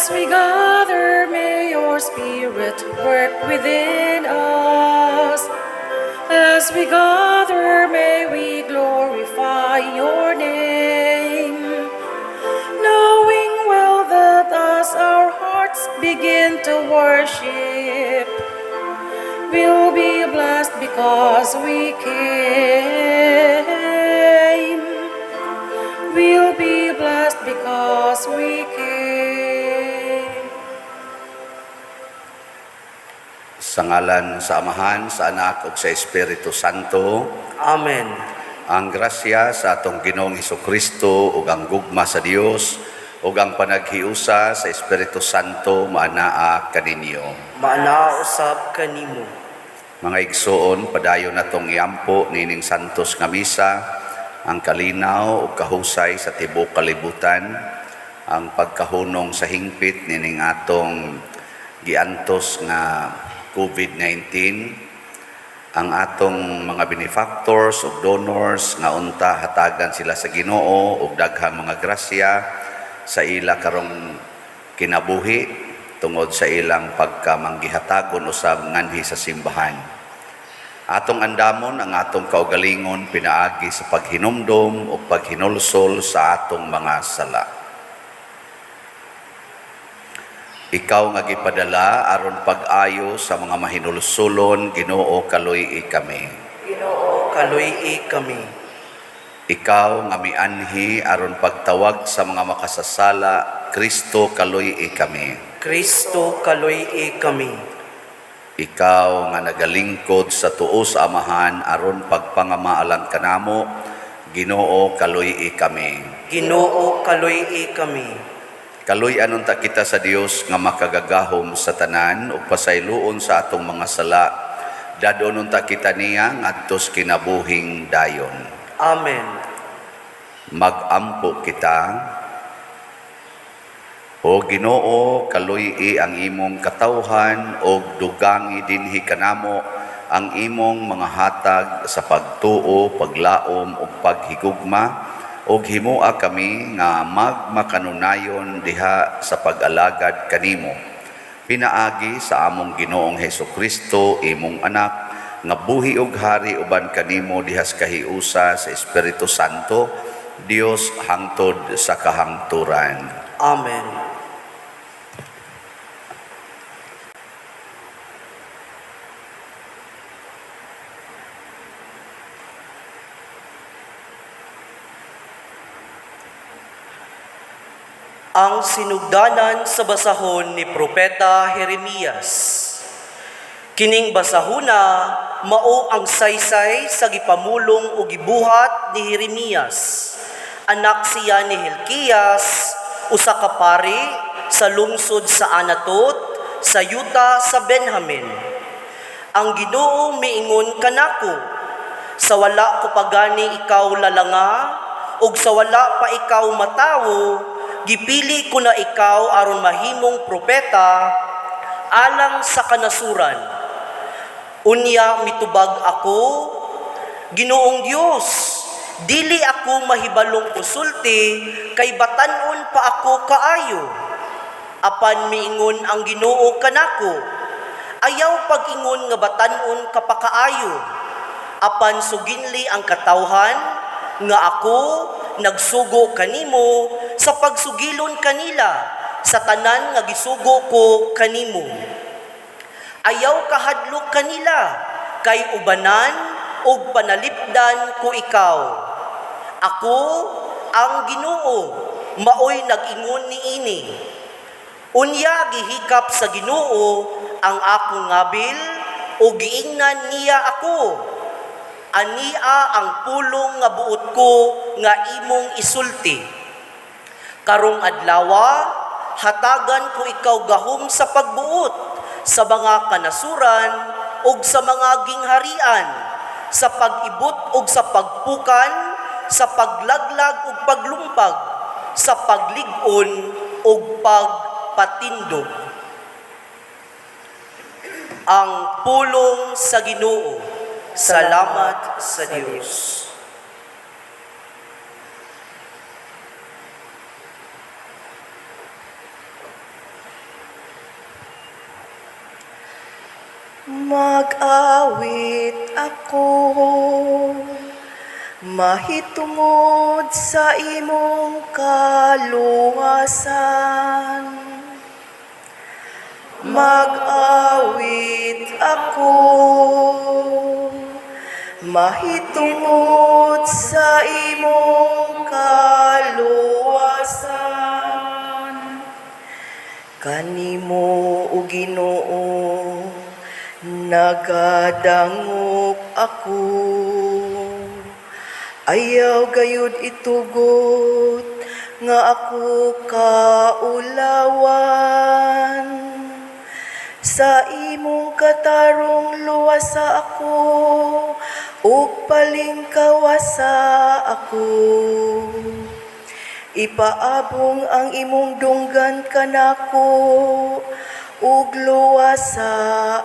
As we gather, may your Spirit work within us. As we gather, may we glorify your name. Knowing well that as our hearts begin to worship, we'll be blessed because we came. We'll be blessed because we came. Sa ngalan sa Amahan, sa Anak ug sa Espiritu Santo. Amen. Ang grasya sa atong Ginoong Kristo ug ang gugma sa Dios ug ang panaghiusa sa Espiritu Santo maanaa kaninyo. Maanaa usab kanimo. Mga igsoon, padayon natong iampo nining santos nga misa ang kalinaw ug kahusay sa tibuok kalibutan, ang pagkahunong sa hingpit nining atong giantos nga COVID-19, ang atong mga benefactors ug donors nga unta hatagan sila sa Ginoo ug daghang mga grasya sa ila karong kinabuhi tungod sa ilang pagkamanggihatagon usab nganhi sa simbahan. Atong andamon ang atong kaugalingon pinaagi sa paghinumdom ug paghinulsol sa atong mga sala. Ikaw nga gipadala aron pag-ayo sa mga mahinulsulon, Ginoo, kaluy-i kami. Ginoo, kaluy-i kami. Ikaw nga mianhi aron pagtawag sa mga makasasala, Kristo, kaluy-i kami. Kristo, kaluy-i kami. Ikaw nga nagalingkod sa tuo sa Amahan aron pagpangamaalang kanamo, Ginoo, kaluy-i kami. Ginoo, kaluy-i kami. Kaluy-an unta kita sa Dios nga makagagahom sa tanan ug pasayloon sa atong mga sala. Dad-on unta kita niya ngadto sa kinabuhing dayon. Amen. Magampo kita. O Ginoo, kaluy-i ang imong katawhan og dugangi dinhi kanamo ang imong mga hatag sa pagtuo, paglaom ug paghigugma, ug himoa kami nga magmakanunayon diha sa pag-alagad kanimo. Pinaagi sa among Ginoong Hesukristo, imong anak, nga buhi ug hari uban kanimo diha sa kahiusa sa Espiritu Santo, Dios hangtod sa kahangturan. Amen. Ang sinugdanan sa basahon ni Propeta Jeremias. Kining basahuna mao ang saysay sa gipamulong o gibuhat ni Jeremias. Anak siya ni Hilkias, usa ka pari sa lungsod sa Anatot, sa yuta sa Benjamin. Ang Ginoo miingon kanako, sa wala ko pagani ikaw lalanga, ug sa wala pa ikaw matawo, gipili ko na ikaw aron mahimong propeta alang sa kanasuran. Unya mitubag ako, Ginoong Dios, dili ako mahibalong usulti kay batan-on pa ako kaayo. Apan miingon ang Ginoo kanako, ayaw pag-ingon nga batan-on ka pa kaayo. Apan suginli ang katawhan nga ako nagsugo kanimo sa pagsugilon kanila sa tanan nga gisugo ko kanimo. Ayaw kahadlok kanila kay ubanan ug panalipdan ko ikaw. Ako ang Ginoo, maoy nag-ingon niini. Unya gihikap sa Ginoo ang akong ngabil ug giingnan niya ako. Ania ang pulong nga buot ko nga imong isulti. Karong adlawa, hatagan ko ikaw gahom sa pagbuot sa mga kanasuran ug sa mga gingharian, sa pag-ibot ug sa pagpukan, sa paglaglag ug paglumpag, sa paglig-on ug pagpatindog. Ang pulong sa Ginoo. Salamat sa Dios. Mag-awit ako mahitungod sa imong kaluwasan. Mag-awit ako mahitungod sa imong kaluwasan. Kanimo, o Ginoo, nagadangop ako. Ayaw gayud itugot nga ako kaulawan. Sa imong katarong luwasa ako ug palingkawasa ako. Ipaabong ang imong dunggan kanako ug luwasa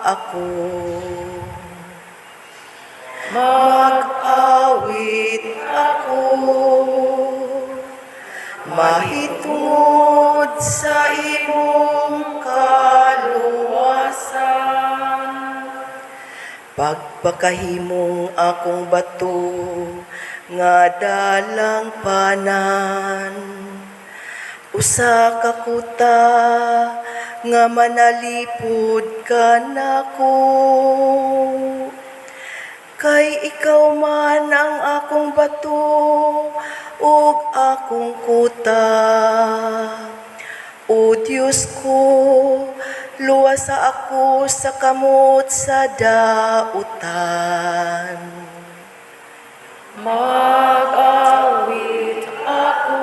ako. Mag-awit ako mahitungod sa imong kaluwasan. Pagpakahimong akong bato nga dalangpanan, usa ka kuta nga manalipod kanako. Kay ikaw man ang akong bato ug akong kuta. O Diyos ko, luwasa ako sa kamot sa dautan. Mag-awit ako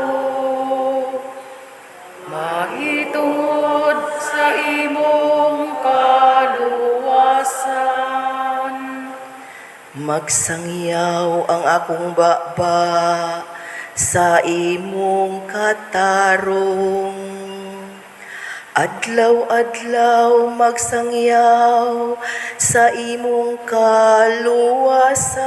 mahitungod sa imong kaluwasan. Magsangyaw ang akong baba sa imong katarong. Adlaw-adlaw magsangyaw sa imong kaluwasan.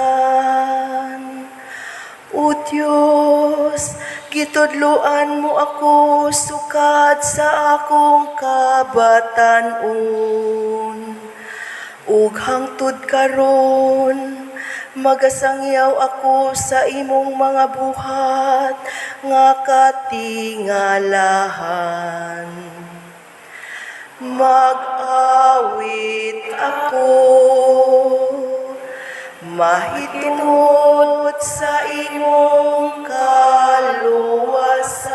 O Diyos, gitudloan mo ako sukad sa akong kabatan-on. Ug hangtod karon, magasangyaw ako sa imong mga buhat nga katingalahan. Mag-awit ako mahitungod sa imong kaluwasan.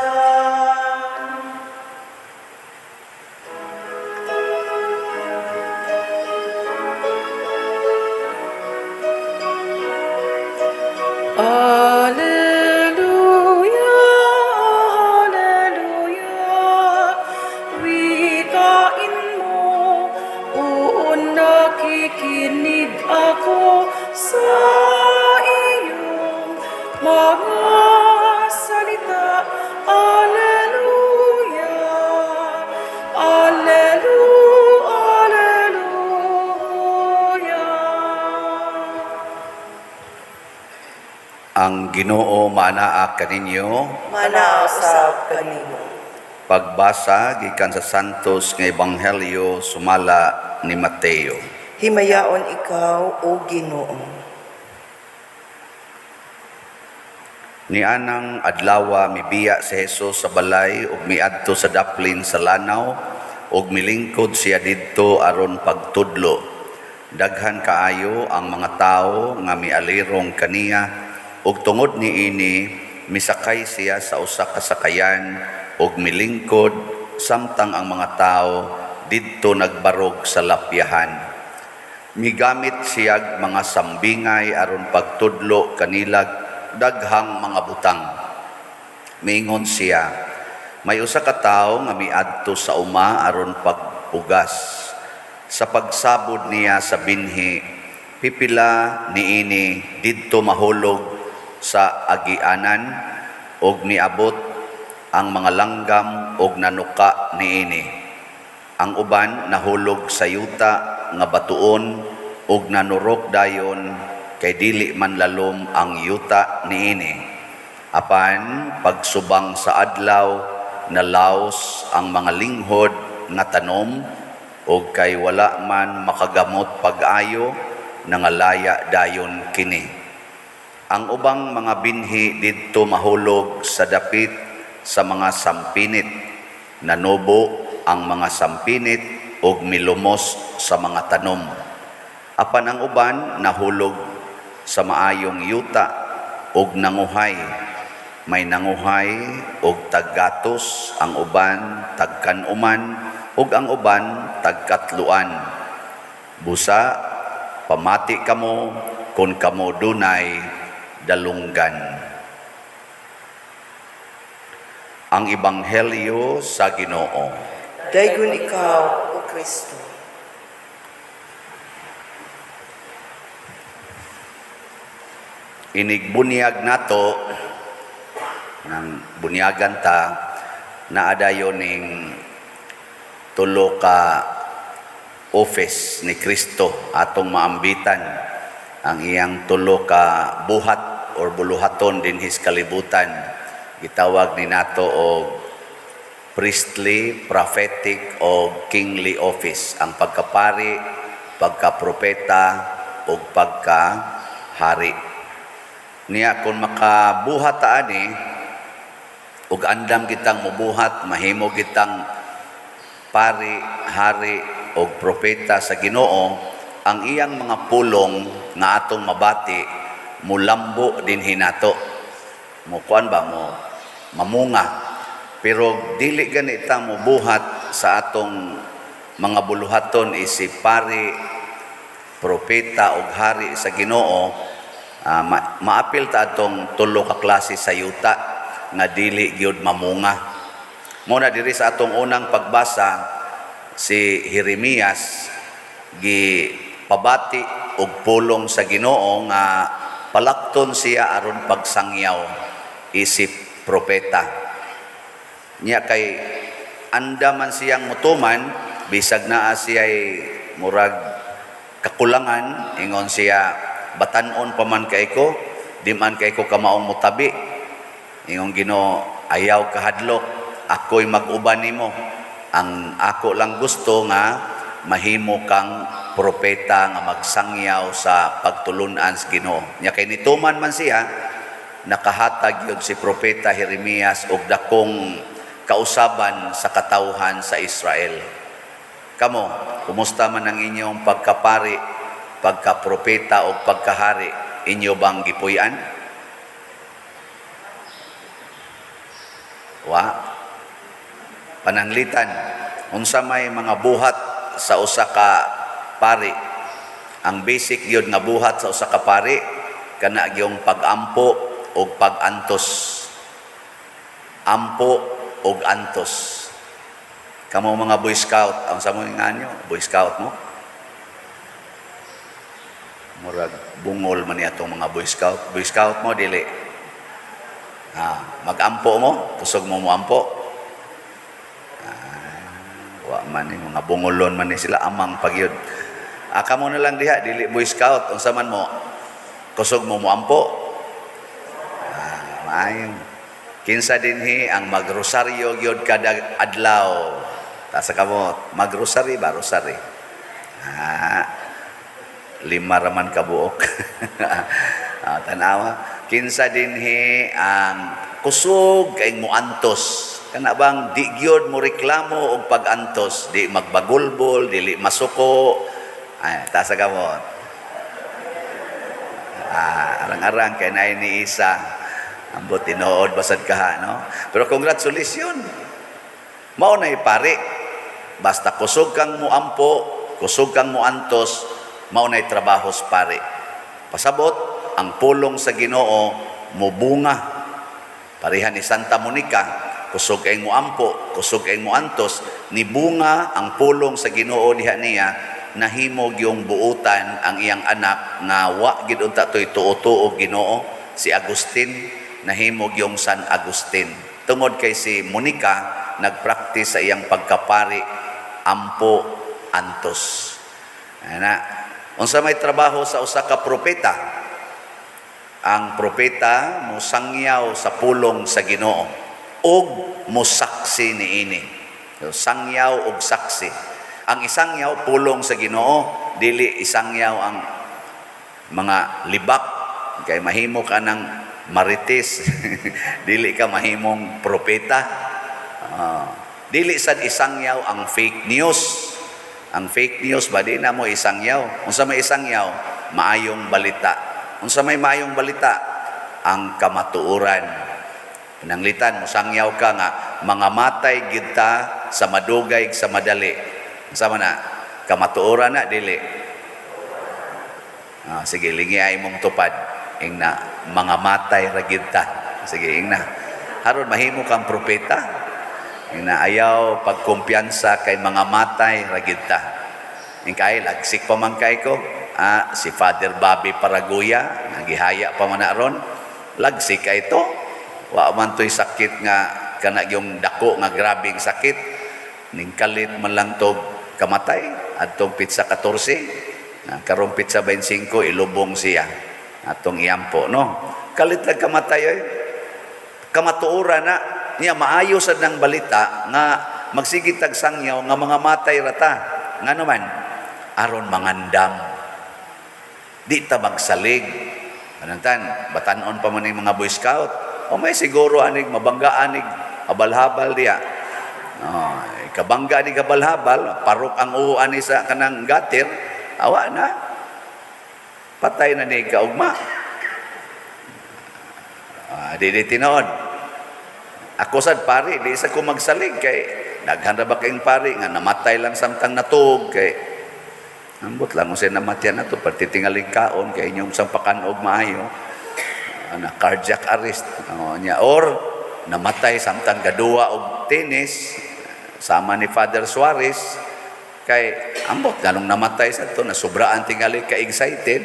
Alleluia, Alleluia, wikain mo, poon nakikinig ako sa iyong mga salita. Alleluia, Alleluia, Alleluia. Ang Ginoo maanaa kaninyo. Manaa usab kanimo. Pagbasa gikan sa Santos nga Ebanghelyo sumala ni Mateo. Himayaon ikaw, O Ginoo. Nianang adlawa mibiya si Jesus sa balay ug miadto sa daplin sa lanaw ug milingkod siya didto aron pagtudlo. Daghan kaayo ang mga tawo nga mialirong kaniya ug tungod niini misakay siya sa usa ka sakayan ug milingkod samtang ang mga tawo didto nagbarog sa lapyahan. Migamit siyag mga sambingay aron pagtudlo kanila daghang mga butang. Miingon siya, may usa ka tawo nga miadto sa uma aron pagpugas. Sa pagsabod niya sa binhi, pipila niini didto mahulog sa agianan ug niabot ang mga langgam ug nanuka niini. Ang uban nahulog sa yuta nga batuon ug nanurok dayon kay dili man lalom ang yuta niini. Apan pagsubang sa adlaw, nalaos ang mga linghod nga tanom Ug kay wala man makagamot pag-ayo, nangalaya dayon kini. Ang ubang mga binhi didto mahulog sa dapit sa mga sampinit. Nanubo ang mga sampinit ug milumos sa mga tanom. Apan ang uban nahulog sa maayong yuta ug nanguhay. May nanguhay og taggatos, ang uban tagkanuman, ug ang uban tagkatluan. Busa pamati kamo kung kamo dunay dalunggan. Ang Ebanghelyo sa Ginoo. Daygon ikaw, O Kristo. Inigbuniyag nato ng bunyagan ta naadayon ning tulo ka office ni Kristo atong maambitan ang iyang tulo ka buhat or buluhaton dinhis kalibutan. Gitawag ni nato og priestly, prophetic o kingly office, ang pagkapari, pagkapropeta ug pagkahari. Niya kung makabuhat ta ani ug andam kitang mubuhat, mahimo kitang pari, hari og propeta sa Ginoo, ang iyang mga pulong nga atong mabati mulambo dinhi nato. Mo kuan ba mo mamunga. Pero dili gani ta mobuhat sa atong mga buluhaton isip pari, propeta ug hari sa Ginoo, maapil ta atong tulo ka klase sa yuta nga dili gyud mamunga. Muna diri sa atong unang pagbasa, si Jeremias gi pabati og pulong sa Ginoo nga palakton siya aron pagsangyaw isip propeta. Nya kay anda man siyang mutuman bisag naa siya'y murag kakulangan, ingon siya, batan-on pa man kay ko, di man kay ko kamaong mutabi. Ingon Ginoo, ayaw kahadlok, ako'y mag-uban nimo. Ang ako lang gusto nga mahimo kang propeta nga magsangyaw sa pagtulunan sa Ginoo. Nya kay nituman man siya, nakahatag yun si propeta Jeremias og dakong kausaban sa katawhan sa Israel. Kamo, kumusta man ang inyong pagkapari, pagkapropeta o pagkahari? Inyo bang gipuy-an? Wa. Pananglitan, unsa may mga buhat sa usa ka pari? Ang basic gyud nga buhat sa usa ka pari kana gyung pag-ampo og pag-antos. Ampo og antos. Kamo mga Boy Scout, ang sa mo nga nyo, Boy Scout mo? Murag bungol man ni atong mga Boy Scout. Boy Scout mo dili. Mag-ampo mo, kusog mo moampo. Wa man ni mga bungolon man ni sila, amang pagyud. Kamo na lang diha dili Boy Scout, unsa man mo? Kusog mo moampo. Maayo. Kinsa dinhi ang magrosaryo gyud kada adlaw? Tasa kamot, magrosary ba, rosary? 5 raman kabuok. Tanawa, kinsa dinhi ang kusog kay muantos? Kana bang di gyud mo reklamo og pag-antos, di magbagulbol, dili masuko. Ay, tasa kamot. Arang-arang kay naay ni isa. Ambot tinuod basad kaha, no? Pero congratulations. Mao nay pari. Basta kusog kang muampo, kusog kang muantos, mao nay trabaho sa pari. Pasabot, ang pulong sa Ginoo mobunga. Pareha ni Santa Monica, kusog kay muampo, kusog kay muantos, nibunga ang pulong sa Ginoo diha niya, nahimog yung buutan ang iyang anak nga wa gid unta toy tuo-tuo Ginoo, si Agustin, nahimog yung San Agustin. Tungod kay si Monica nagpraktis sa iyang pagkapari, ampo antos. Ana, unsa may trabaho sa usa ka propeta? Ang propeta mosangyaw sa pulong sa Ginoo ug mosaksi niini. So, sangyaw og saksi. Ang isangyaw, pulong sa Ginoo, dili isangyaw ang mga libak, kay mahimo ka ng marites, dili ka mahimong propeta. Dili sad isangyaw ang fake news. Ang fake news ba, di na mo isangyaw. Unsa may isangyaw? Maayong balita. Unsa may maayong balita? Ang kamatuoran. Pananglitan, musangyaw ka nga mga matay gid ta sa madugay, sa madali. Unsa man na? Kamatuoran na, dili? Ah, sige, lingi ay mong tupad. Ing na, mga matay ra gid ta. Sige, ing na. Haron mahimo kang propeta. Ing na, ayaw pagkumpiyansa kay mga matay ra gid ta. Ing kay lagsik pa man kay ko. Ah, si Father Bobby Paraguya, nagihaya pa man na ron. Lagsik kay to. Wa man to'y sakit nga kana yung dako nga grabeng sakit. Ning kalit man lang to kamatay adtong petsa 14 na karong petsa 25 ilubong siya, atong iampo, no? Kalit lang kamatay oy. Kamatuoran na niya, maayo sad ng balita nga magsige tag sangyaw nga mga matay rata. Ngano man? Aron mangandam, di ta magsalig. Anantan batanon pa man ning mga Boy Scout o may siguro anig mabangga anig habal-habal diya. Oh, kabangga ni habal-habal, parok ang uo ani sa kanang gutter, awa na. Patay na ni kaugma. Ah, di tinuod. Ako sad pari, di sa ko magsalig kay daghan ra ba kayong pari nga namatay lang samtang natuog, kay ambot lang kung siya namatyan na to, pati tingaling kaon kay inyong sampakan og maayo. Ana, cardiac arrest. Oh, niya or namatay samtang gaduwa og tennis sama ni Father Suarez, kay ambot ganong namatay sa to, nasubraan tingali ka excited.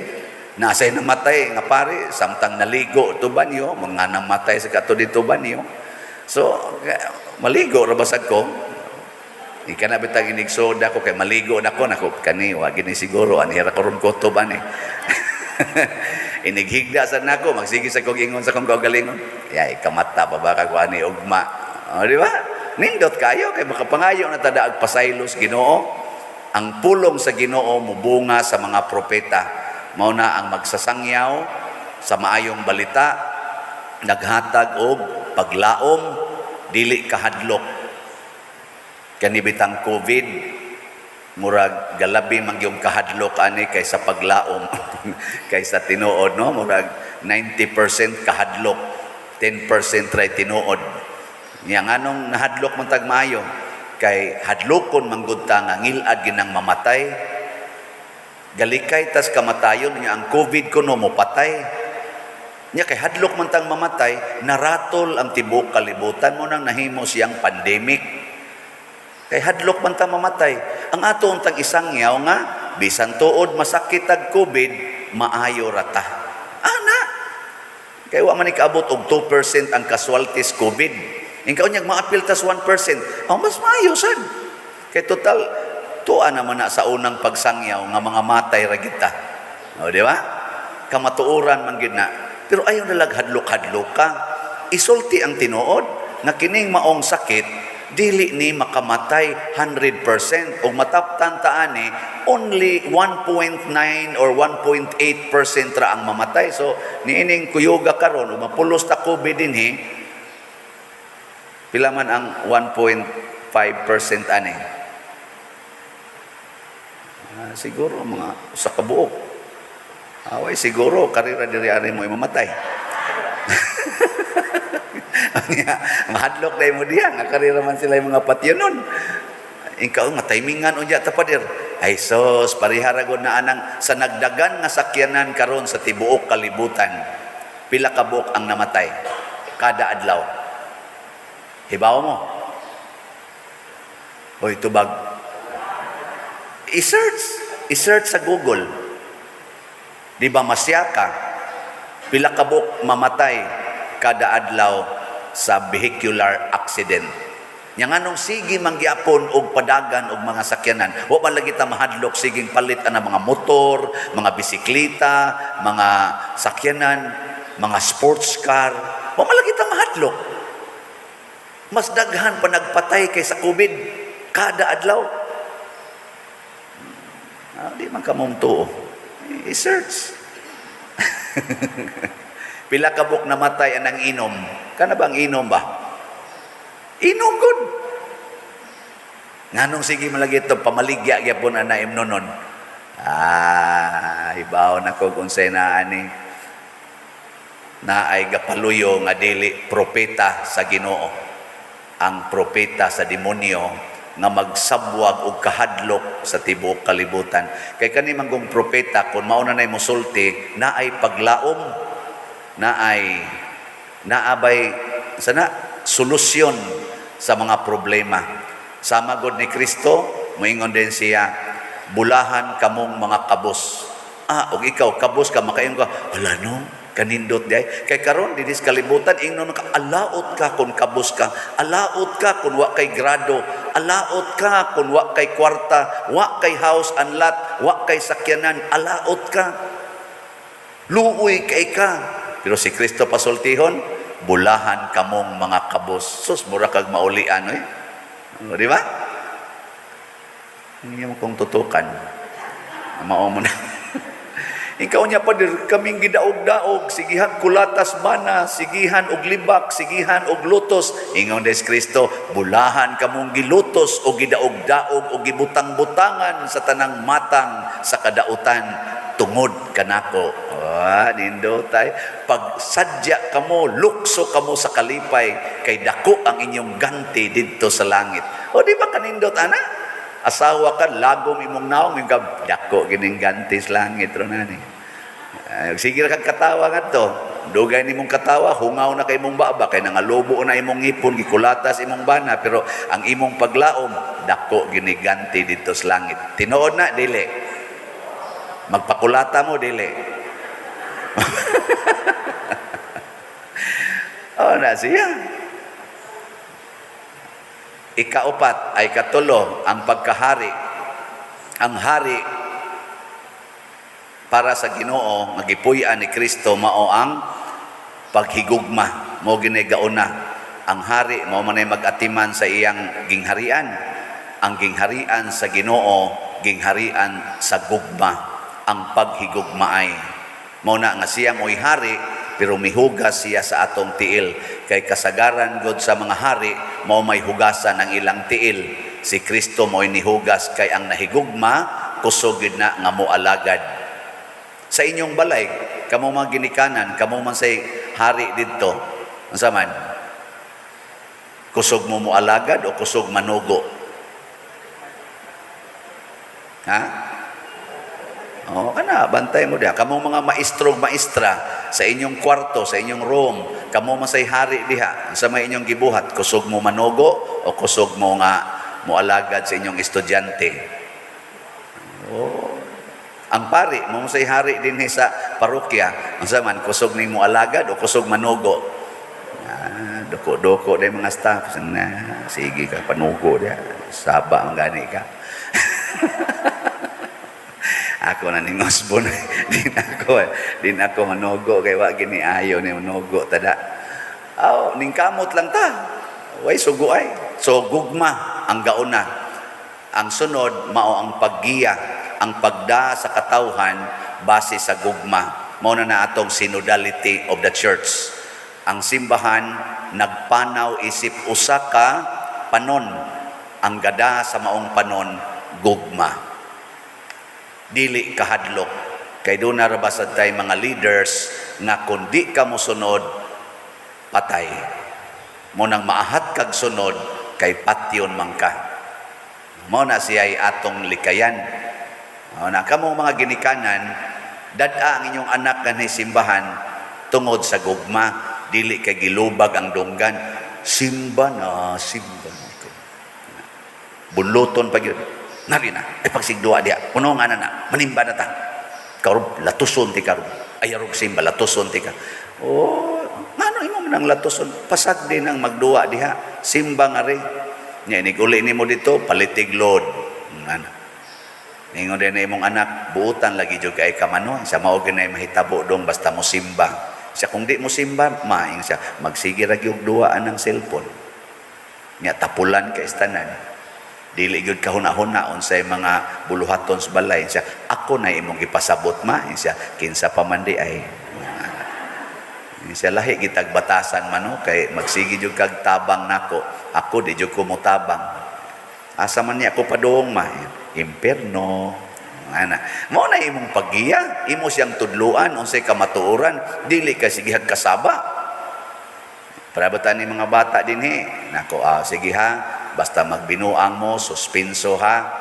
Nasay namatay nga pare samtang naligo to banyo, mga namatay sa kato dito banyo. So maligo ra basag ko. Ika na bitang inigsoda ko kay maligo na ko nako kani wa gini siguro ani ra karon ko to ba ni. Inighigda sa nako, magsige sa kog ingon sa kong kaugalingon. Yay, kamata pa ba ka ani ugma. O, di ba? Nindot kayo kay makapangayo na tada ag pasaylos Ginoo. Ang pulong sa Ginoo mubunga sa mga propeta. Mao na ang magsasangyaw sa maayong balita, naghatag og paglaom, dili kahadlok. Kani bitang COVID, murag galabi man gyud kahadlok ani kaysa paglaom, kaysa tinuod, no? Murag 90% kahadlok, 10% ray tinuod niya. Nganong nahadlok man tag maayo? Kay hadlokon man gud ta nga ngilad ginang mamatay, galikay tas kamatayon niya. Ang COVID kuno mo patay niya, kay hadlok man tang mamatay, naratol ang tibuok kalibutan mo nang nahimo siyang pandemic kay hadlok man ta mamatay. Ang ato untang isangyaw nga bisan tuod masakit ag COVID, maayo ra ta. Ana. Kay wa man ni kaabot og 2% ang casualties COVID. Ing kaunyag maapil tas 1%, ang mas maayo sad. Kay total tuwa naman na sa unang pagsangyaw nga mga matay ra kita. O, di ba? Kamatuoran man gid na. Pero ayaw nalag hadlok-hadlok ka. Isulti ang tinuod nga kining maong sakit dili ni makamatay 100% ug mataptan ta ani, only 1.9 or 1.8% ra ang mamatay. So niining kuyuga karon ug mapulos ta COVID dinhi, pila man ang 1.5% ani? Ah, siguro mga usa ka buok. Away siguro karira diri ani mo mamatay. Nya, mahadlok na mo diya nga karira man sila yung mga patyo nun. Ikaw nga timingan unya ta, pader. Ay sos, parihara gud na anang sa nagdagan nga sakyanan karon sa tibuok kalibutan. Pila ka buok ang namatay kada adlaw? Hibaw mo? Hoy, tubag. I-search, i-search sa Google. Di ba masyaka? Pila ka buok mamatay kada adlaw sa vehicular accident? Nya nganong sige manggiapon og padagan og mga sakyanan. Wa man lagi ta mahadlok, siging palit ana mga motor, mga bisikleta, mga sakyanan, mga sports car. Wa man lagi ta mahadlok. Mas daghan pa nagpatay kaysa COVID kada adlaw. Di man ka mong tuo. I-search. Pila ka buok namatay anang inom? Kana bang inom ba? Inom gud. Nganong sige malagi ito, pamaligya gyapon ana imnonon. Ah, ibaw na ko kung unsay naa ni. Naay gapaluyo nga dili propeta sa Ginoo. Ang propeta sa demonyo nga magsabwag og kahadlok sa tibuok kalibutan. Kay kani manggong propeta, kung mao na nay mosulti, naay paglaom, naay naabay sana solusyon sa mga problema. Sama god ni Kristo, moingon din siya, "Bulahan kamong mga kabos." Ah, og ikaw kabos ka, makaingon ka, "Ala no, kanindot diay." Kay karon dinhi sa kalibutan, ingnon ka, alaot ka kung kabos ka, alaot ka kung wa kay grado, alaot ka kung wa kay kwarta, wa kay house and lot, wa kay sakyanan, alaot ka. Luoy kay ka. Pero si Kristo pasultihon, "Bulahan kamong mga kabos." Sus, mura kag maulian, oy. O, di ba? Hindi mo kong tutukan. Mao mo na. Ikaw niya pa, kaming gidaog-daog, sigihan kulatas bana, sigihan og libak, sigihan og lutos. Ingon des Kristo, "Bulahan kamong gilutos o gidaog-daog o gibutang-butangan sa tanang matang sa kadautan tungod kanako." Ah, nindot ay. Pag sadya kamo, lukso kamo sa kalipay, kay dako ang inyong ganti didto sa langit. O di ba kanindot ana? Asawa ka, lagom imong naong, yung dako gining ganti sa langit ro nani. Ay, sige ra kag katawa ngadto. Dugay nimong katawa, hungaw na kay imong baba, kay nangalubo na imong ngipon, gikulatas imong bana, pero ang imong paglaom, dako giniganti didto sa langit. Tinuod na, dili? Magpakulata mo, dili? Oh, na siya. Ikaupat ay katulo, ang pagkahari. Ang hari para sa Ginoo nga gipuy-an ni Kristo mao ang paghigugma. Mao gini gauna. Ang hari mao man ay mag-atiman sa iyang gingharian. Ang gingharian sa Ginoo, gingharian sa gugma, ang paghigugmaay. Mao na nga siya mo'y hari pero mihugas siya sa atong tiil, kay kasagaran god sa mga hari mao may hugasan ang ilang tiil. Si Kristo mo'y nihugas kay ang nahigugma kusog gid na nga moalagad. Sa inyong balay, kamo mga ginikanan, kamo man say hari didto, unsa man? Kusog mo moalagad o kusog manugo? Ha? Oo, kana, bantay mo diha. Kamo mga maestrog maestra sa inyong kwarto, sa inyong room, kamo man say hari diha. Sa may inyong gibuhat, kusog mo manugo o kusog mo nga moalagad sa inyong estudyante? Oh. Ang pari, mo say hari dinhi sa parokya, unsa man, kusog nimo alagad o kusog manugo? Ah, doko-doko din mga staff. Na, sige ka, panugo diha. Saba man gani ka. Ako na ning Osborne, din ako manugo kay wa gini ayo ni manugo tada. Aw, ning kamot lang ta. Way sugo ay. So gugma ang gauna. Ang sunod mao ang paggiya, ang pagda sa katawhan base sa gugma. Mao na na atong synodality of the church. Ang simbahan nagpanaw isip usa ka panon. Ang gada sa maong panon, gugma, dili kahadlok, kay doon na ra sad tay mga leaders nga kung di ka mosunod, patay mo. Nang maahat kag sunod kay patyon man ka. Mao na siya ay atong likayan. Mao na kamo mga ginikanan, dad-a ang inyong anak kanhi simbahan tungod sa gugma, dili kay gilubag ang dunggan. Simba na, simba na ikaw. Buluton pa gyud. Nari na, ay pagsigduwa diya. Puno nga na na, manimba na ta. Karob, latuson ti karob. Ay arog simba, latuson ti ka. Oh, ngano imo man ang latuson? Pasag din ang magduwa diha. Simba nga rin. Nya inig uli nimo dito, palitig load. Ano? Ningon din na imong anak, buutan lagi jud kay kamano. Sa mao ginay mahitabo dong basta mo simba. Siya kung di mo simba, maing siya magsige ra gyud duwa ang cellphone. Nya tapulan ka istanan. Dili gyud kahuna-huna unsay mga buluhaton sa balay siya. Ako na imong gipasabot, ma siya, kinsa pa man diay. Siya lahi gitag batasan man, no, kay magsige jud kag tabang nako. Ako di jud ko motabang. Asa man niya ako padung, ma? Imperno. Ana. Mao na imong paggiya, imo siyang tudluan unsay kamatuoran, dili ka sigihag kasaba. Para ba ni mga bata dinhi? Nako, sige ha, basta magbinuang mo, suspenso ha.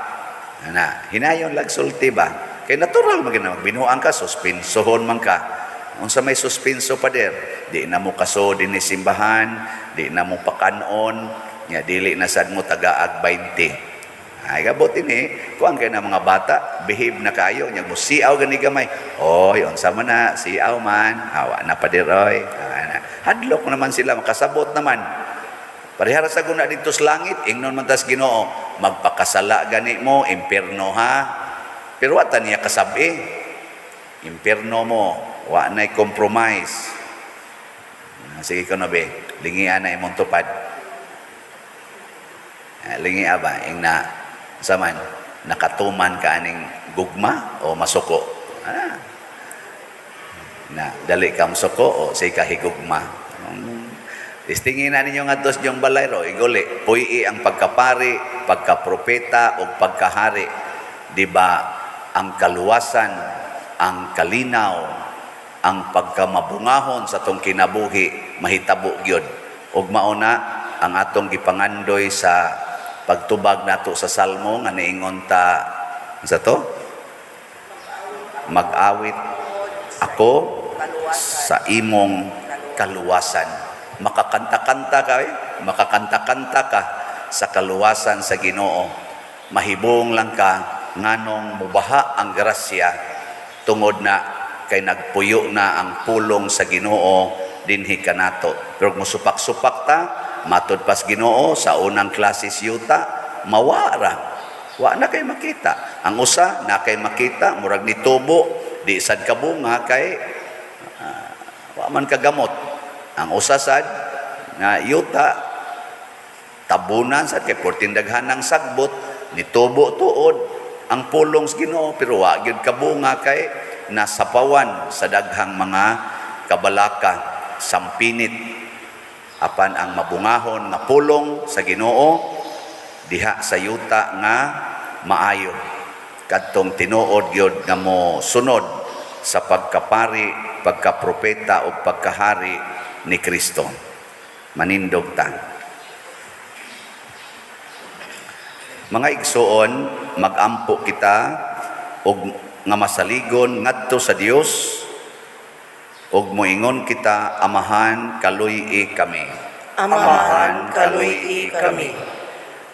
Ana, hinayon lag sulti ba? Kay natural man gina magbinuang ka, suspensohon man ka. Unsa may suspenso, pader? Di na mo kaso dinhi simbahan, di na mo pakanon, nya dili na sad mo tagaag 20. Ay, gabot ini, kuan kay na mga bata, behave na kayo, nya mo siaw gani gamay. Oy, unsa man na, siaw man, awa na, pader, oy. Ana. Hadlok naman sila, makasabot naman. Parehara sa guna dito sa langit, ingnon man tas Ginoo, magpakasala gani mo, impierno ha. Pero wa ta niya kasabi. Impierno mo, wa na'y compromise. Ah, sige ko na be, lingian na imong tupad. Ah, lingia ba, ing na, sa man, nakatuman ka aning gugma o masuko? Ah. Na, dali ka masuko o say ka higugma. Istingin na ninyo nga sa inyong balay ro, iguli, puyi ang pagkapari, pagkapropeta o pagkahari. Di ba ang kaluwasan, ang kalinaw, ang pagkamabungahon sa atong kinabuhi mahitabo gyud. Ug mao na ang atong gipangandoy sa pagtubag nato sa salmo nga niingon ta sa to, "Mag-awit ako sa imong kaluwasan." Makakanta-kanta ka eh. Makakanta-kanta ka sa kaluwasan sa Ginoo. Mahibong lang ka nganong mubaha ang grasya tungod na kay nagpuyo na ang pulong sa Ginoo dinhi kanato. Pero kung musupak-supak ta, matud pas Ginoo sa unang klase yuta, mawara. Wa na kay makita. Ang usa na kay makita, murag nitubo, di sad kabunga kay wa man kagamot. Ang usa sad nga yuta, tabunan sad kay porting daghan ng sagbot, nitubo tuod ang pulong sa Ginoo pero wa gyud kabunga kay nasapawan sa daghang mga kabalaka, sampinit. Apan ang mabungahon nga pulong sa Ginoo diha sa yuta nga maayo, kadtong tinuod gyud nga mo sunod sa pagkapari, pagkapropeta ug pagkahari ni Kristo. Manindog ta. Mga igsuon, magampo kita og nga masaligon ngadto sa Dios ug moingon kita, "Amahan, kaluy-i kami." Amahan, kaluy-i kami.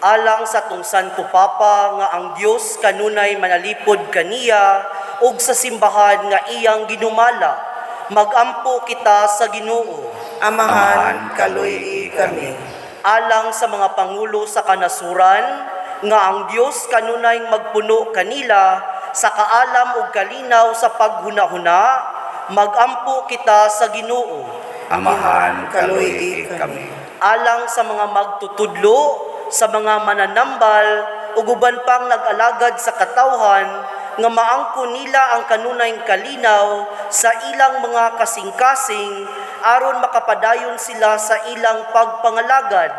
Alang sa atong Santo Papa nga ang Dios kanunay manalipod kaniya ug sa simbahan nga iyang ginumala, magampo kita sa Ginoo. Amahan, kaluy-i kami. Alang sa mga pangulo sa kanasuran nga ang Dios kanunay magpuno kanila sa kaalam ug kalinaw sa paghunahuna, magampo kita sa Ginoo. Amahan, kaluy-i kami. Alang sa mga magtutudlo, sa mga mananambal ug uban pang nag-alagad sa katawhan nga maangko nila ang kanunay kalinaw sa ilang mga kasing-kasing aron makapadayon sila sa ilang pagpangalagad,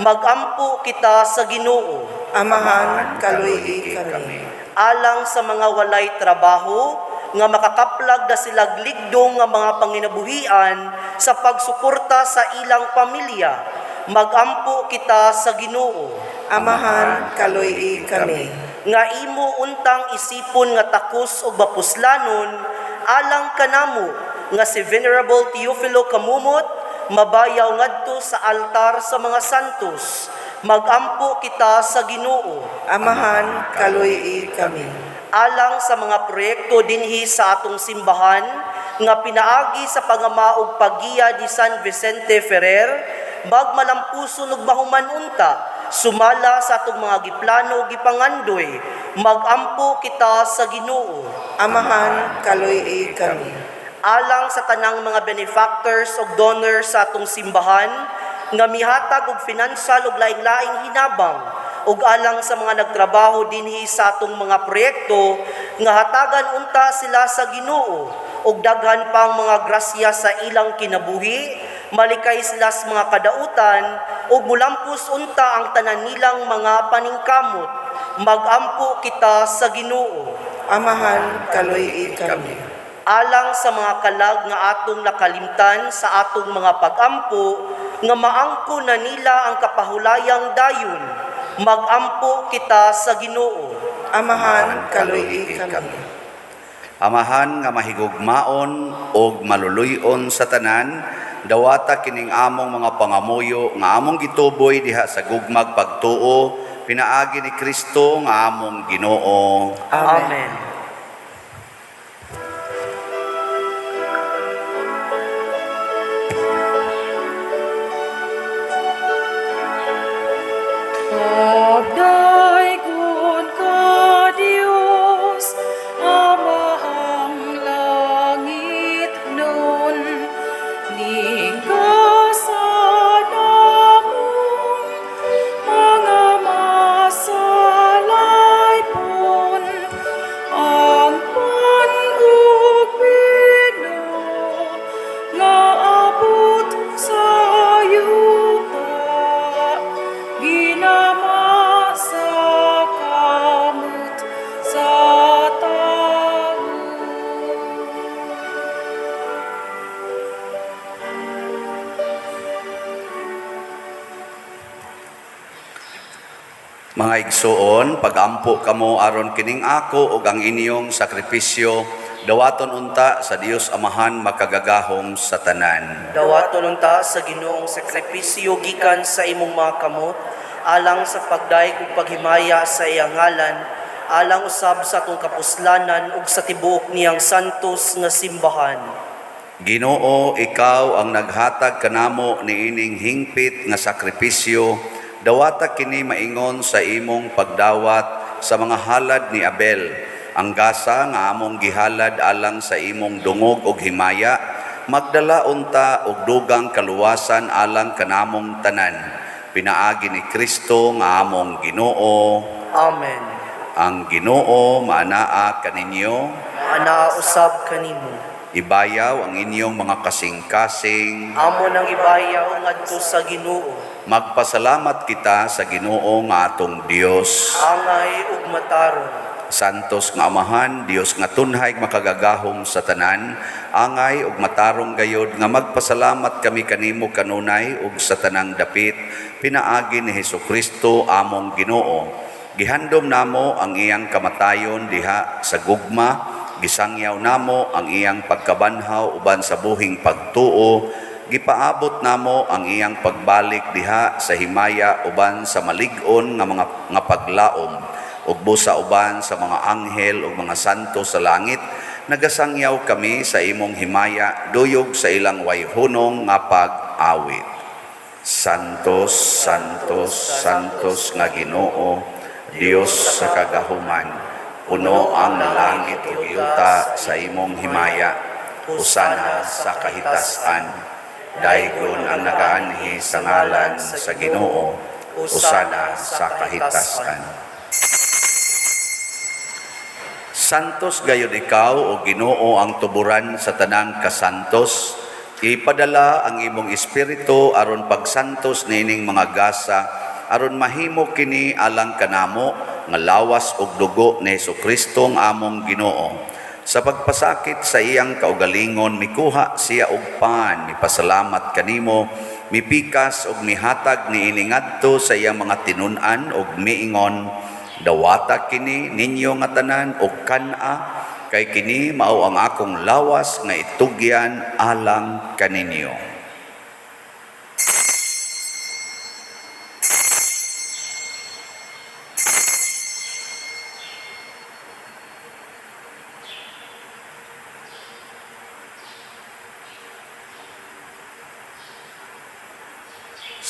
magampo kita sa Ginoo. Amahan, kaluy-i kami. Alang sa mga walay trabaho nga makakaplag na silag ligdong nga mga panginabuhian sa pagsuporta sa ilang pamilya, magampo kita sa Ginoo. Amahan, kaluy-i kami. Nga imo untang isipon nga takos ug mapuslanon alang kanamo nga si Venerable Teofilo Camomot mabayaw ngadto sa altar sa mga santos, magampo kita sa Ginoo. Amahan, kaluy-i kami. Alang sa mga proyekto dinhi sa atong simbahan nga pinaagi sa pagama ug paggiya ni San Vicente Ferrer, magmalampuson ug mahuman unta sumala sa atong mga giplano ug gipangandoy, magampo kita sa Ginoo. Amahan, kaluy-i kami. Alang sa tanang mga benefactors ug donors sa atong simbahan nga mihatag og financial ug laing-laing hinabang. Ug alang sa mga nagtrabaho dinhi sa atong mga proyekto nga hatagan unta sila sa Ginoo ug daghan pang mga grasya sa ilang kinabuhi, malikay sila sa mga kadautan ug mulampos unta ang tanan nilang mga paningkamot. Magampo kita sa Ginoo. Amahan, kaluy kami. Alang sa mga kalag nga atong nakalimtan sa atong mga pagampo nga maangko na nila ang kapahulayang dayon, magampo kita sa Ginoo. Amahan, kaluy kami. Amahan nga mahigugmaon og maluluyon sa tanan, dawata kining among mga pangamuyo nga among gituboy diha sa gugmag pagtuo pinaagi ni Kristo nga among Ginoo. Amen. Amen. Pagdaygon ka, Diyos, Amahang langit nun, Ningkasa namong mga masalaypon, ang pan ug bino nga abot sa yuta, ginama sa kamot sa tawo. Mga igsuon, pagampo kamo aron kining ako ug ang inyong sakripisyo dawaton unta sa Dios Amahan makagagahom sa tanan. Dawaton unta sa Ginoong sakripisyo gikan sa imong mga kamot alang sa pagdayeg ug paghimaya sa iyang ngalan, alang usab sa atong kapuslanan ug sa tibuok niyang santos nga simbahan. Ginoo, ikaw ang naghatag kanamo niining hingpit nga sakripisyo. Dawata kini maingon sa imong pagdawat sa mga halad ni Abel. Ang gasa nga among gihalad alang sa imong dungog og himaya, magdala unta og dugang kaluwasan alang kanamong tanan. Pinaagi ni Kristo nga among Ginoo. Amen. Ang Ginoo maanaa kaninyo, Anaa usab kanimo. Ibayaw ang inyong mga kasing-kasing. Amo nang ibayaw ngadto sa Ginoo. Magpasalamat kita sa Ginoo nga atong Dios. Angay ug matarong. Santos nga Amahan, Dios nga tunhay makagagahom sa tanan, angay ug matarong gayod nga magpasalamat kami kanimo kanunay ug sa tanang dapit pinaagi ni Hesukristo among Ginoo. Gihandom namo ang iyang kamatayon diha sa gugma, gisangyaw namo ang iyang pagkabanhaw uban sa buhing pagtuo, gipaabot namo ang iyang pagbalik diha sa himaya uban sa malig-on nga mga nga paglaom ug busa uban sa mga anghel ug mga santo sa langit. Nagasangyaw kami sa imong himaya duyog sa ilang wayhunong nga pag-awit. Santos, Santos, Santos nga Ginoo, Dios sa kagahuman, puno ang langit ug yuta sa imong himaya. Usana sa kahitasan. Daygon ang nagaanhi sa ngalan sa Ginoo. Usana sa kahitasan. Santos gayud ikaw o Ginoo ang tuburan sa tanang kasantos. Ipadala ang imong espiritu aron pagsantos niining mga gasa, aron mahimo kini alang kanamo nga lawas ug dugo ni Hesukristo ang among Ginoo. Sa pagpasakit sa iyang kaugalingon, mikuha siya og pan, mipasalamat kanimo, mipikas ug mihatag niini ngadto sa iyang mga tinun-an ug miingon, "Dawata kini ninyo nga tanan og kan-a, kay kini mao ang akong lawas nga itugyan alang kaninyo."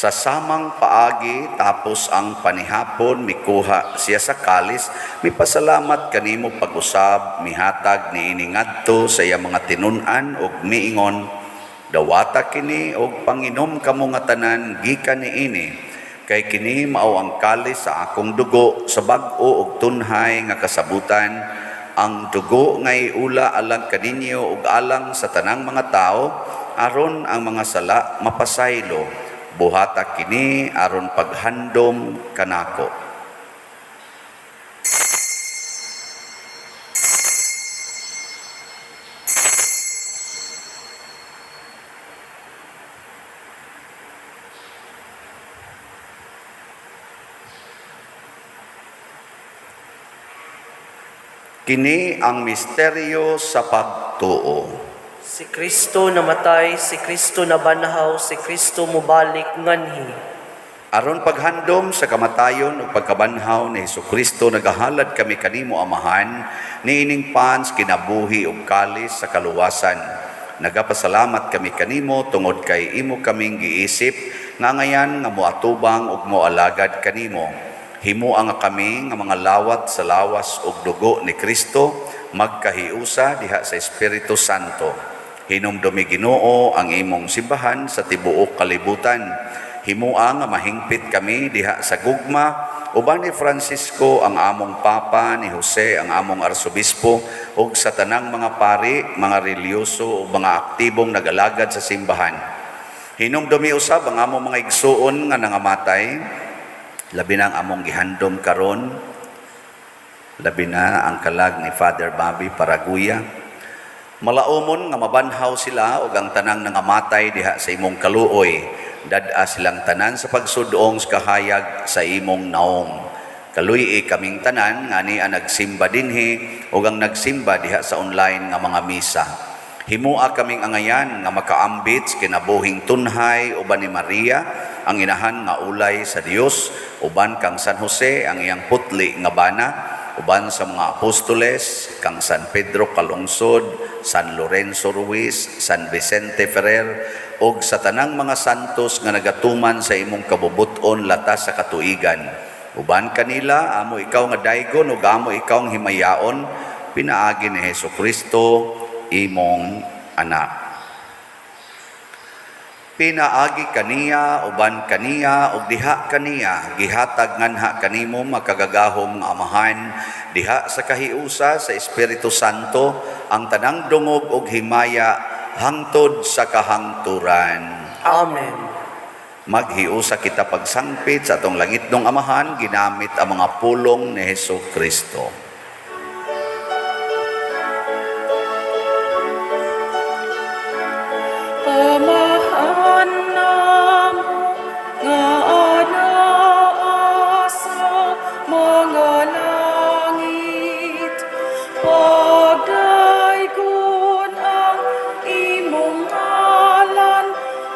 Sa samang paagi tapos ang panihapon, mikuha siya sa kalis, mipasalamat kanimo pag-usab, mihatag niini ngadto sa iyang mga tinun-an ug miingon, "Dawata kini og panginom kamo nga tanan gikan niini, Kay kini mao ang kalis sa akong dugo sa bag-o ug tunhay nga kasabutan, ang dugo nga iula alang kaninyo ug alang sa tanang mga tao aron ang mga sala mapasaylo. Buhata kini aron paghandom kanako. Kini ang misteryo sa pagtuo. Si Kristo namatay, si Kristo nabanhaw, si Kristo mubalik nganhi. Aron paghandom sa kamatayon ug pagkabanhaw ni Hesukristo, nagahalad kami kanimo, Amahan, niining pans kinabuhi ug kalis sa kaluwasan. Nagapasalamat kami kanimo tungod kay imo kaming giisip nga ngayan nga moatubang ug moalagad kanimo. Himoa nga kami nga mga lawat sa lawas ug dugo ni Kristo magkahiusa diha sa Espiritu Santo. Hinumdumi, Ginoo, ang imong simbahan sa tibuok kalibutan. Himoa nga mahingpit kami diha sa gugma uban ni Francisco ang among Papa, ni Jose ang among Arsobispo, ug sa tanang mga pari, mga relihiyoso ug mga aktibong nagalagad sa simbahan. Hinumdumi usab ang among mga igsuon nga nangamatay, labi na ang among gihandom karon, labi na ang kalag ni Father Bobby Paraguya. Malaumon nga mabanhaw sila ug ang tanang nangamatay diha sa imong kaluoy. Dad-a silang tanan sa pagsudong sa kahayag sa imong naong. Kaluy-i kaming tanan nga ania nagsimba dinhi ug ang nagsimba diha sa online nga mga misa. Himua kaming angayan nga makaambit sa kinabuhing tunhay uban ni Maria, ang inahan nga ulay sa Dios, uban kang San Jose, ang iyang putli nga bana, uban sa mga apostoles, kang San Pedro Calungsod, San Lorenzo Ruiz, San Vicente Ferrer, ug sa tanang mga santos nga nagatuman sa imong kabubuton latas sa katuigan. Uban kanila, amo ikaw nga daygon ug amo ikaw ang himayaon, pinaagi ni Hesus Kristo, imong anak. Pinaagi kaniya, uban kaniya, ug diha kaniya, gihatag nganha kanimo makagagahom nga Amahan, diha sa kahiusa sa Espiritu Santo, ang tanang dungog ug himaya hangtod sa kahangturan. Amen. Maghiusa kita pagsangpit sa atong langitnong Amahan ginamit ang mga pulong ni Hesus Kristo. Amahan namo nga anaa sa mga langit, pagdaygon ang imong ngalan,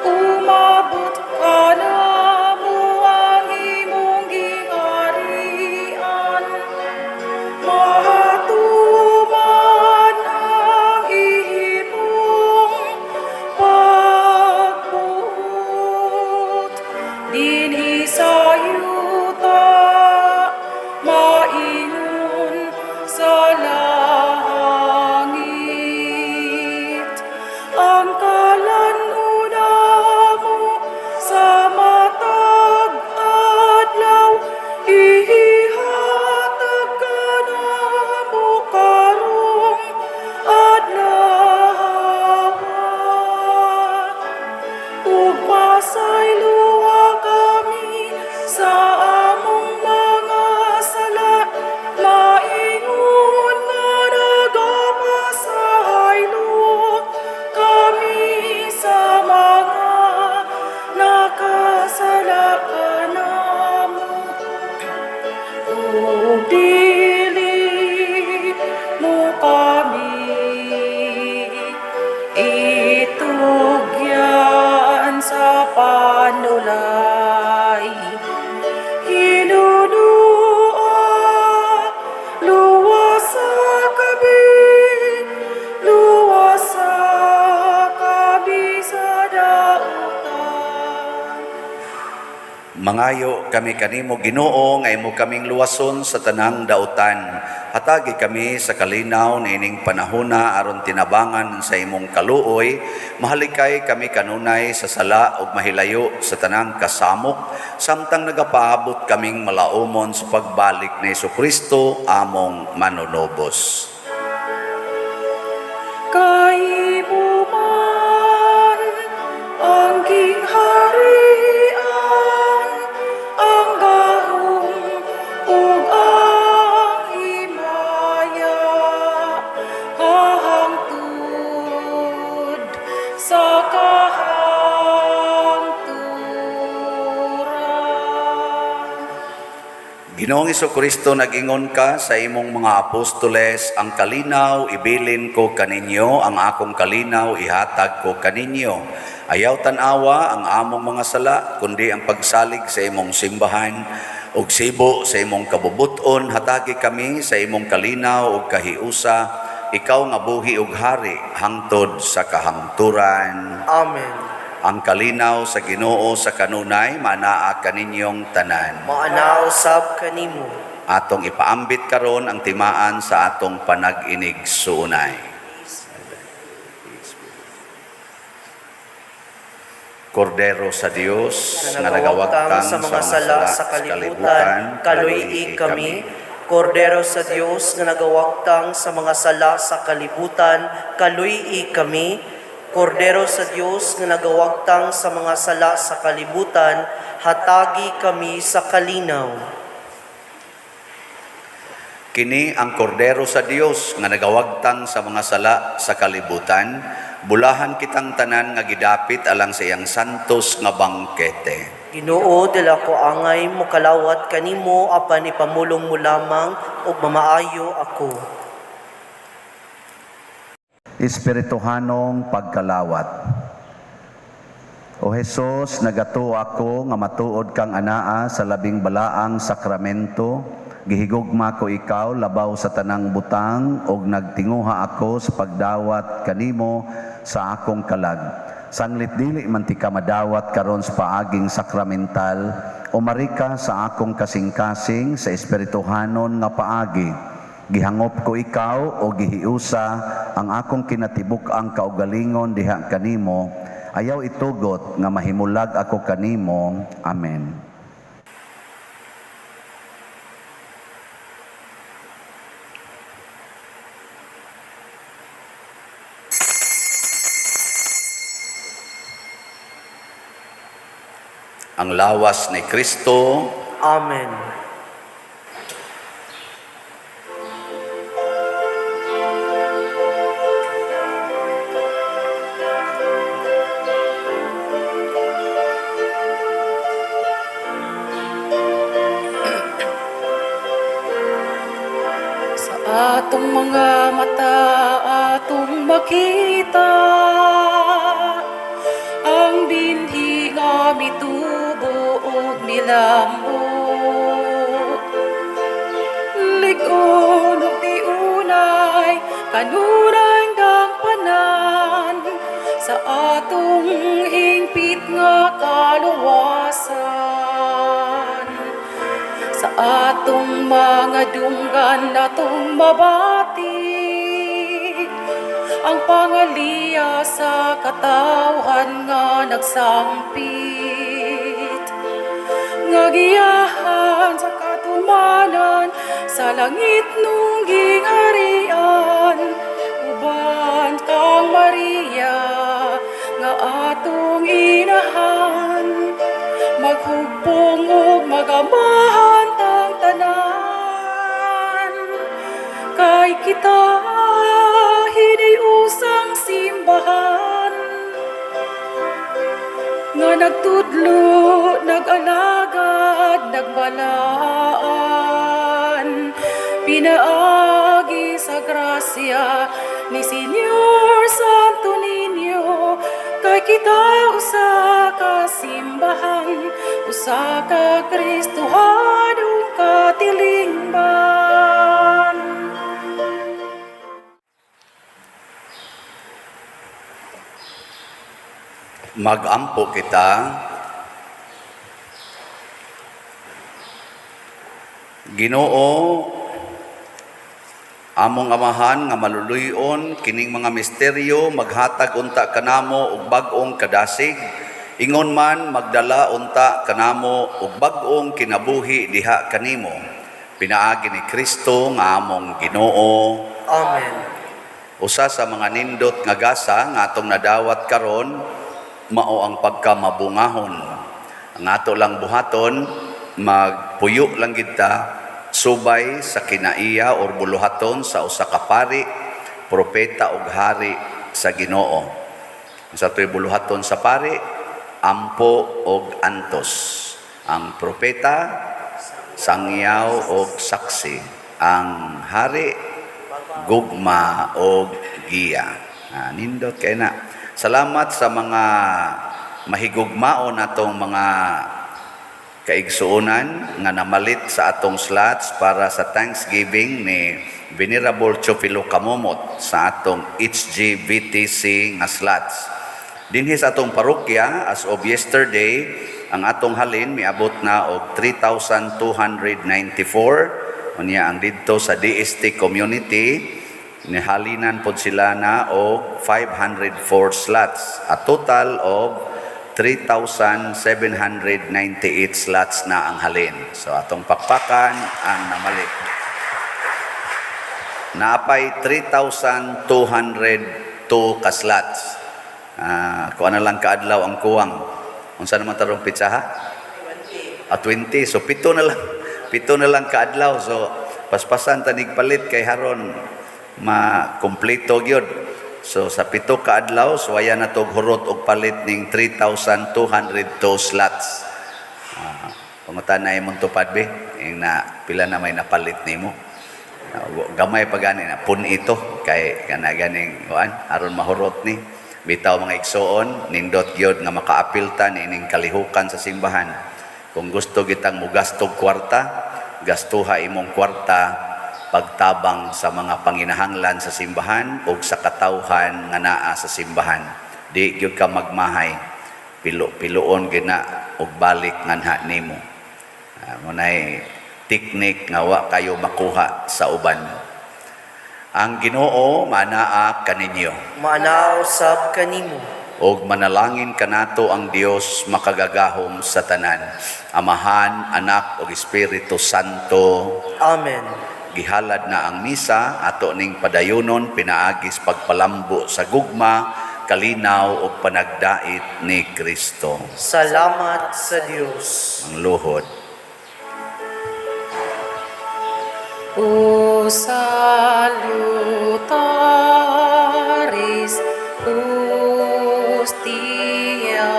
umabot kanamo ang imong gingharian. Matuman ang imong pagbuot dinhi sa yuta maingon sa langit. Ang kalan-on namo sa matag adlaw ihatag kanamo karong adlaw. Ug pasayloa kami sa among mga sala, maingon nga nagapasaylo kami sa mga nakasala kanamo. Ug dili mo kami itugyan sa panulay. Hinunua, luwasa kami, luwasa kami sa dautan. Mga Mangayo kami kanimo, Ginoo, nga imo kaming luwason sa tanang dautan. Hatagi kami sa kalinaw niining panahona aron tinabangan sa imong kaluoy, mahalikay kami kanunay sa sala ug mahilayo sa tanang kasamok samtang nagapaabot kaming malaumon sa pagbalik ni Kristo among manunubos. Kay imo man ang gingharian, ang gahom ug ang himaya, hangtod sa kahangturan. Ginoong Kristo, nag-ingon ka sa imong mga apostoles, "Ang kalinaw ibilin ko kaninyo, ang akong kalinaw ihatag ko kaninyo. Ayaw tan-awa ang among mga sala, kundi ang pagsalig sa imong simbahan ug sibo sa imong kabubuton, hatagi kami sa imong kalinaw ug kahiusa, ikaw nga buhi ug hari hangtod sa kahangturan." Amen. Ang kalinaw sa Ginoo sa kanunay manaa kaninyong tanan. Maanaa usab kanimo. Atong ipaambit karon ang timaan sa atong panag-inig-suunay. Kordero sa Dios nga nagawagtang sa mga sala sa kalibutan, kaluy-i kami. Kordero sa Dios nga nagawagtang sa mga sala sa kalibutan, kaluy-i kami. Kordero sa Dios nga nagawagtang sa mga sala sa kalibutan, hatagi kami sa kalinaw. Kini ang kordero sa Dios nga nagawagtang sa mga sala sa kalibutan, bulahan kitang tanan nga gidapit alang sa iyang santos nga bangkete. Ginoo, dili ako angay mokalawat kanimo apan ipamulong mo lamang ug mamaayo ako. Espirituhanong pagkalawat. O Hesus, nagatuo ako nga matuod kang anaa sa labing balaang sakramento. Gihigugma ko ikaw labaw sa tanang butang ug nagtinguha ako sa pagdawat kanimo sa akong kalag. Sanglit dili man tika madawat karon sa paaging sakramental, umari ka sa akong kasing-kasing sa espirituhanon nga paagi. Gihangop ko ikaw o gihiusa ang akong kinatibuk-ang kaugalingon diha kanimo. Ayaw itugot nga mahimulag ako kanimo. Amen. Ang lawas ni Kristo. Amen. Sa atong mga mata atong makita ang binhi nga mitubo ug milambo, lig-on ug tiunay kanunay dangpanan sa atong hingpit nga kaluwasan. Sa atong mga dunggan atong mabati ang pangaliya sa katawhan nga nagsangpit, nga giyahan sa katumanan sa langit nung gingharian uban kang Maria nga atong inahan. Maghugpong ug magamahan tang tanan, kay kita hiniusang simbahan nga nagtudlo, nag-alagad, nagbalaan, pinaagi sa grasya ni Señor Santo Niño. Kay kita usa ka simbahan, usa ka Kristohanong katilingban. Magampo kita. Ginoo, among Amahan nga maluluyon, kining mga misteryo maghatag unta kanamo og bag-ong kadasig, ingon man magdala unta kanamo og bag-ong kinabuhi diha kanimo. Pinaagi ni Kristo nga among Ginoo. Amen. Usa sa mga nindot nga gasa nga atong nadawat karon mao ang pagkamabungahon. Ang ato lang buhaton, magpuyo lang kita subay sa kinaiya or buluhaton sa usa ka pari, propeta ug hari sa Ginoo. Sa ato'y buluhaton sa pari, ampo og antos. Ang propeta, sangyaw og saksi. Ang hari, gugma og giya. Ah, nindot kay na. Salamat sa mga mahigugmaon natong mga kaigsuonan nga namalit sa atong slots para sa Thanksgiving ni Venerable Chofilo Camomot sa atong HGVTC nga slots. Dinhi sa atong parokya, as of yesterday, ang atong halin miabot na og 3,294. Unya ang didto sa DST community, nihalinan pod sila na og 504 slots, a total of 3,798 slots na ang halin. So atong pakpakan ang namalit. Naapay 3,202 ka slots. Ah, kuan na lang kaadlaw ang kuwang. Unsa naman tarong pitsa ha? Ah, 20. So 7 na lang. 7 na lang kaadlaw. So paspasan tanig palit kay haron ma-kompleto gyud. So sa 7 ka adlaw, suwayan na tog hurot og palit ning 3,202 slots. Ah, pangutan na imong tupad be, ing na pila na may napalit nimo. Ah, gamay pa gani na pun ito kay kana ganing kuan aron mahurot ni. Bitaw, mga igsoon, nindot gyud nga makaapil ta niining kalihukan sa simbahan. Kung gusto gitang mugastog kwarta, gastuha imong kwarta pagtabang sa mga panginahanglan sa simbahan o sa katawhan nga naa sa simbahan. Di gyud ka magmahay. Pilo-piloon gyud na og balik nganha nimo. Munay teknik nga wa kayo makuha sa uban. Ang Ginoo manaa kaninyo. Maanaa usab kanimo. Og manalangin kanato ang Dios makagagahom sa tanan, Amahan, Anak ug Espiritu Santo. Amen. Gihalad na ang misa, ato ning padayunon pinaagis pagpalambo sa gugma, kalinaw ug panagdait ni Kristo. Salamat sa Dios. Ang luhod. O salutaris hostia,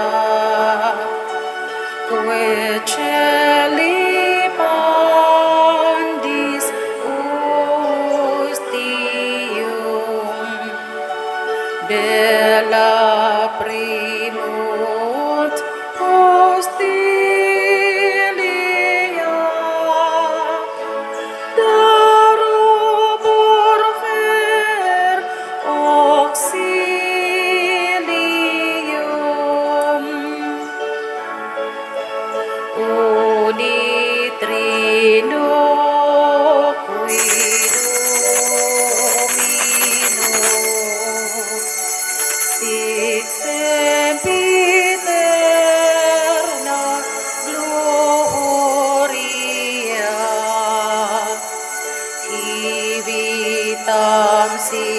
quae celi pandis ostium, bella primunt hostilia, Darumbur fer auxilium. Uni Trino qui Domino, sic sempiterna gloria. Tibi vitam si